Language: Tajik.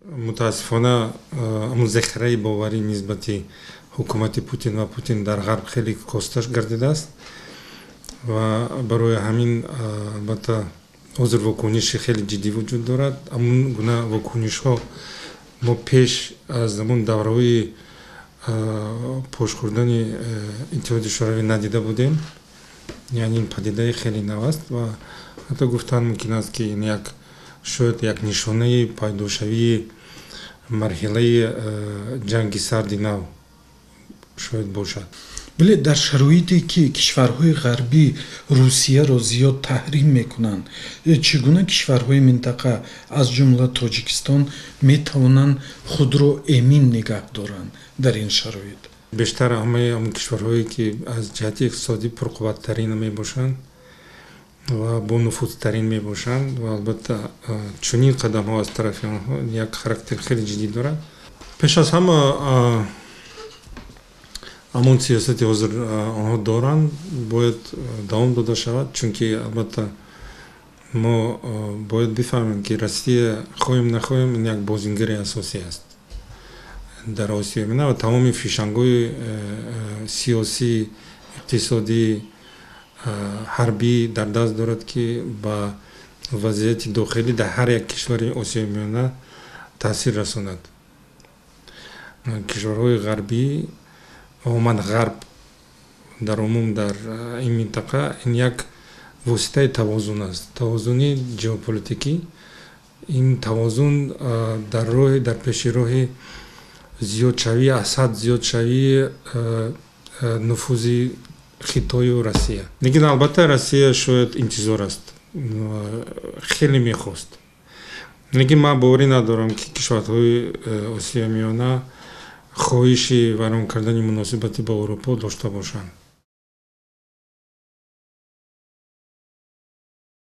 Мутаассифона, ҳамун захираи боварӣ нисбати ҳукумати Путин ва Путин дар Ғарб хеле коста гардидааст ва барои ҳамин, албатта, ҳозир вокуниши хеле ҷиддӣ вуҷуд дорад. Ҳамун гуна вокунишҳо мо пеш аз ҳамун давраҳои пош хӯрдани Иттиҳоди Шӯравӣ надида будем. Яъне ин падидаи хеле нав аст ва ҳатто гуфтан мумкин аст, ки ин як шояд як нишонаи пайдошавии марҳилаи Ҷанги Сарди нав шояд бошад. Вале дар шароите ки кишварҳои ғарбӣ Русияро зиёд таҳрим мекунанд, чӣ гуна кишварҳои минтақа, аз ҷумла Тоҷикистон, метавонанд худро эмин нигаҳ доранд дар ин шароит? Бештар ҳамаи ҳамон кишварҳое, ки аз ҷиҳати иқтисодӣ пурқувваттарин мебошанд ва бонуфузтарин мебошанд, ва албатта чунин қадамҳо аз тарафи онҳо як характери хеле ҷиддӣ дорад. Пеш аз ҳама, ҳамон сиёсати ҳозир онҳо доранд, бояд давом дода шавад, чунки албатта мо бояд бифаҳмем, ки Россия, хоҳем нахоҳем, ин як бозингари асосӣ аст дар Осиёи Миёна ва тамоми фишангҳои сиёсӣ, иқтисодӣ, ҳарбӣ дар даст дорад, ки ба вазъияти дохилӣ дар ҳар як кишвари Осиёи Миёна таъсир расонад. Кишварҳои ғарбӣ, умуман Ғарб дар умум дар ин минтақа ин як воситаи тавозун аст, тавозуни геополитикӣ. Ин тавозун дар роҳи, дар пеши роҳи зиёдшавии, аз ҳад зиёдшавии нуфузи Хитою Россия. Лекин албатта Россия шояд интизор аст, хеле мехост, лекин ман боварӣ надорам, ки кишварҳои Осиёи Миёна хоҳиши вайрон кардани муносибати бо Аврупо дошта бошанд.